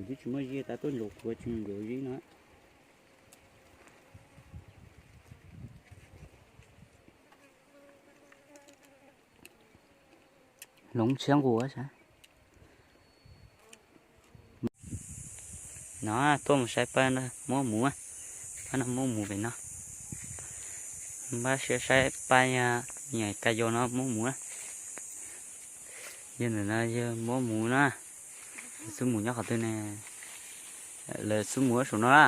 Twb tsis muaj zib tas tuaj ntsaum kuv tsis mus ntsaum zib no. Hloov tshiab nqus sav. No tuaj mus saib pab muab mus, pab no muab mus pem no. Pab siab saib pab, nyiam ka yau no muab mus na. Yog ntawm no yog muab mus na. Xub mus nyob qhov twg ne? Lawv xub mus saum no na.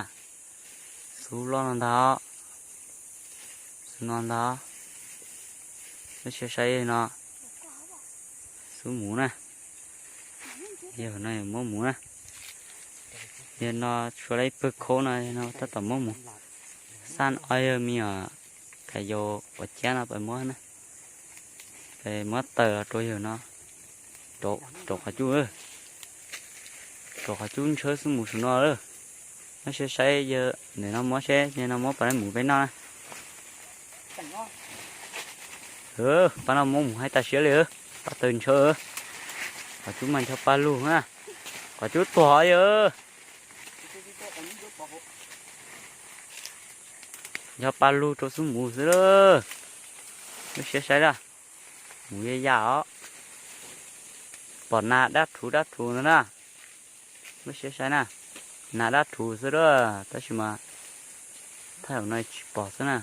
Xub loj no ntag. Xub no ntag. Pab siab saib no. Xub mus na. Yog no muab mus na. Yog no tshuav lawm ib pawg khaub no, no tab tom muab mus. Xaj o yog me nyuam ka yau uas ciab no pab muab na. Pab muab taws los rau yawg no. Rau qhov cub, rau qhov cub ntshawb xub mus saum no lawm. Pab siab saib yog ntawm no muab seb, yog no muab pab mus peb noj na. Pab no muab mus haib tas siab li, pab taws ntshaw. Qhov cub mas ncho paj lug na, qhov cub tuag yog. Ncho paj lug rau xub mus xwb lawm. Lub siab saib lawm, mus yaj yaj os. Pom nas dab rhuv dab rhuv ntag na. Lub siab saib na, nas dab rhuv xwb lawm, tab sis mas thaum no tsis pom xwb na.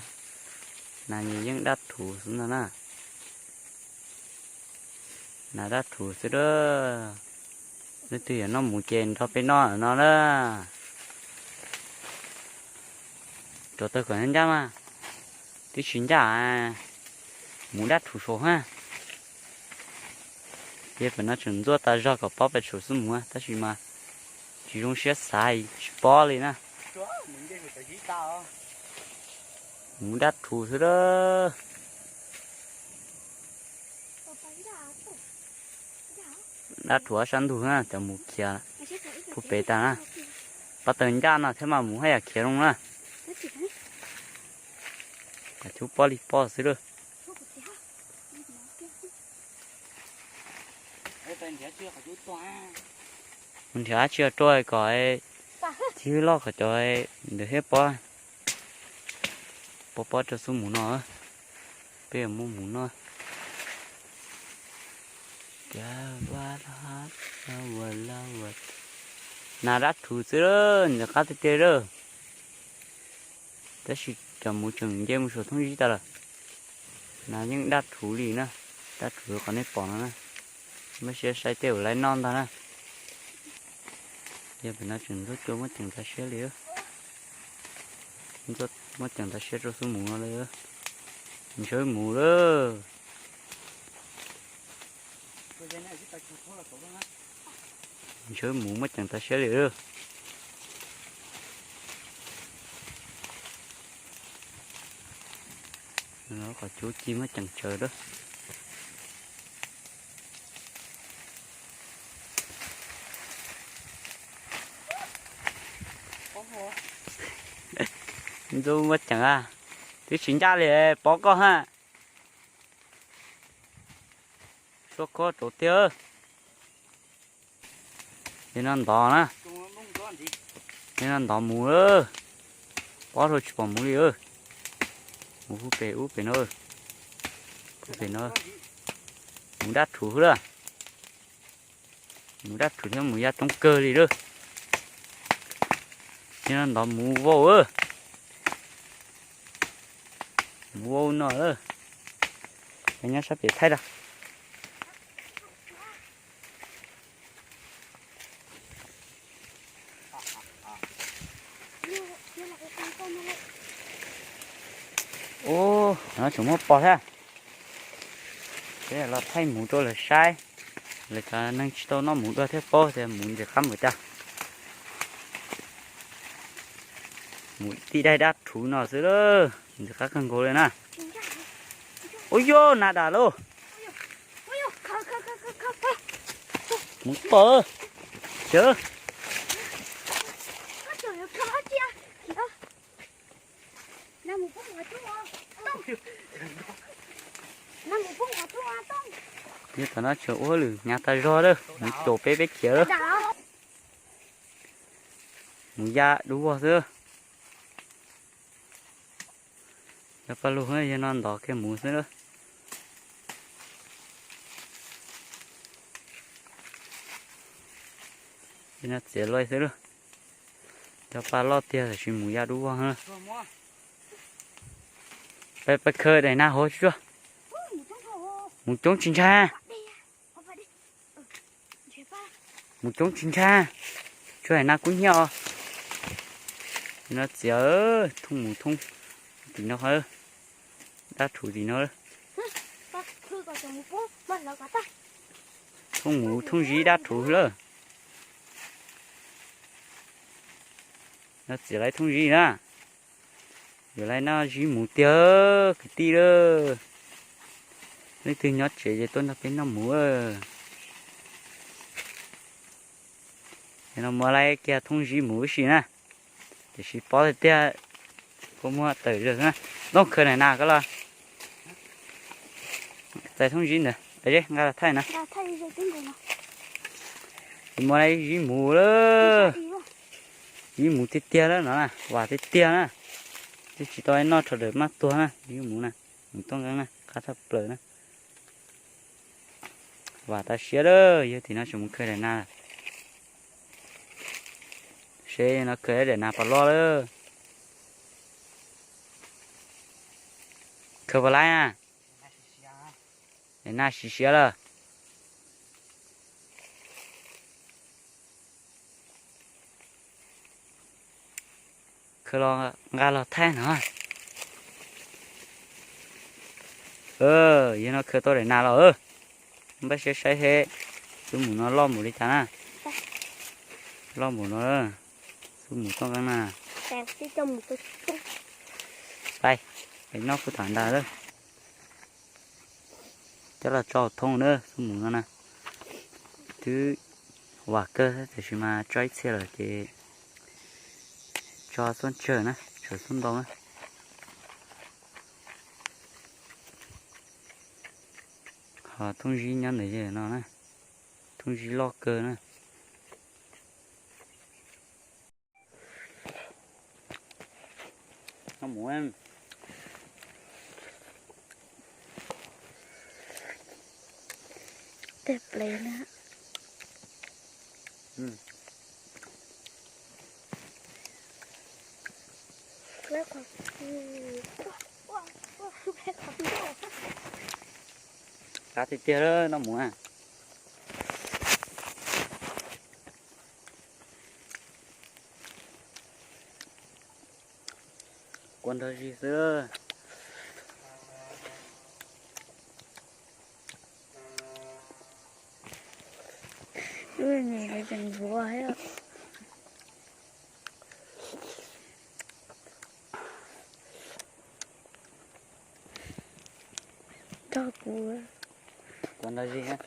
Nas yeej dab rhuv xwb ntag na. Nas dab rhuv xwb lawm. Leej twg yuav noj mus ces nrog peb noj no na. Rau tawg kom ncaj mas, twb tsis ncaj, mus dab rhuv saud ha. Ces pem no tseem ntxuaj tas zog kom pob pem saum xub mus tab sis mas tsis zoo siab xav tsis pob li na. Mus dab rhuv xwb lawm. Dab rhuv sab ntug na, cov mus khiav puag pem tas na. Pab taws ncaj no thiab mas mus haj yam khiav zoo na. Qhov cub pob li pob xwb lawm. Mus nrhiav dab tsi rau kom txhij loj kom cov ntawd thiab pob, pob pob rau xub mus no. Peb yuav muab mus noj. Nas dab rhuv xwb lawm, ntxim qab tiag tiag lawm. Tab sis cov mus tseem nce mus saum thoob zib tas lawm. Nas yeej dab rhuv li na, dab rhuv qhov nej pom no na. Muab siab saib tej uas lawv noj ntag na. Yog pem no tseem ntxuaj cua muab ceem tas siab li. Muab ceem tas siab rau xub mus no lawm. Ntshaw mus lawm. Ntshaw mus muab ceem tas siab li. Qhov cub ci muab ceem tsawv lawm. Ntxub muab ceem a, twb tsis ncaj li pob koj ha. Suab khob rau tiag. Li no ntov na. Li no ntov mus lawm. Pob rau tsis pom mus li. Mus hu pem ub pem no. Hu pem no. Mus dab rhuv xwb lawm. Mus dab rhuv thiab mus ya coob kawg li lawm. Li no ntov mus vau. Mus vau no lawm. Nyob sab pem thaij rau. Ub, no tseem muaj pos thiab. Peb los thaij mus rau lawv saib. Lawv cov neeg tsis tau noj mus dua thiab paub tias mus ntxim qab npaum cas. Mus tib daim dab rhuv no xwb lawm, ntxim qab kawg nkaus li na. Ub, yog nas dam lauj. Mus pom. Sawv. Yog tom no tseem ua hauj lwm hnyav tas zog lawm, mus caum peb peb khiav lawm. Mus ya dub vog xwb. Cov paj lug yog no ntov kiag mus xwb lawm. Yog no txiav luaj xwb lawm. Cov paj loj tiag tab sis mus ya dub vog. Peb, peb khaws daim nas hauv tsuag. Mus coob tsis ntshai. Mus coob tsis ntshai. Tsuag daim nas kub hnyiab os. No txiav thooj mus thooj tim no, dab rhuv tim no. Thooj mus thooj zib dab rhuv lawm. No txiav lawm thooj zib na. Yuav lawv noj zib mus tiag kwv tij lawm. Leej twg nyob tsev ces tuaj nrog peb noj mus. No muab lawv kiag thooj zib mus ib si na. Tiam sis pob tiag tiag, kua muag tawm zog na. Looj khaws daim nas koj los. Txais thooj zib ntawd, nqa los thaij na. Ces muab lawv zib mus lawm. Zib mus tiag tiag lawm no na, vam tiag tiag na. Twb tsis tau noj rho daws maj tuag na, zib mus na, mus tooj nqeeb na, qab tshaj plaws na. Vam tas siab lawm, yog tim no tseem mus khaws daim nas. Seb no khaws daim nas pom loj lawm. Khaws puas laib na? Daim nas siav siav lawm. Khaws los nqa los thaij no. Yog no khaws tau daim nas los. Npaj siab saib seb xub mus no loj npaum li cas na. Loj npaum no, xub mus tooj nqeeb na. Pais, pais noj kuj tham ntag lawm. Coj los tso thooj na, xub mus no na. Twb vam kawg tiam sis mas tso ib txhia lawm ces tso xub tsawg na, tsawg xub ntau na. Ho thooj zib nyob ntawm no na, thooj zib loj kawg na. Tej ple na. Qab tiag tiag lawm, noj mus na. Kua nrog zis xwb. Kua nrog zis na.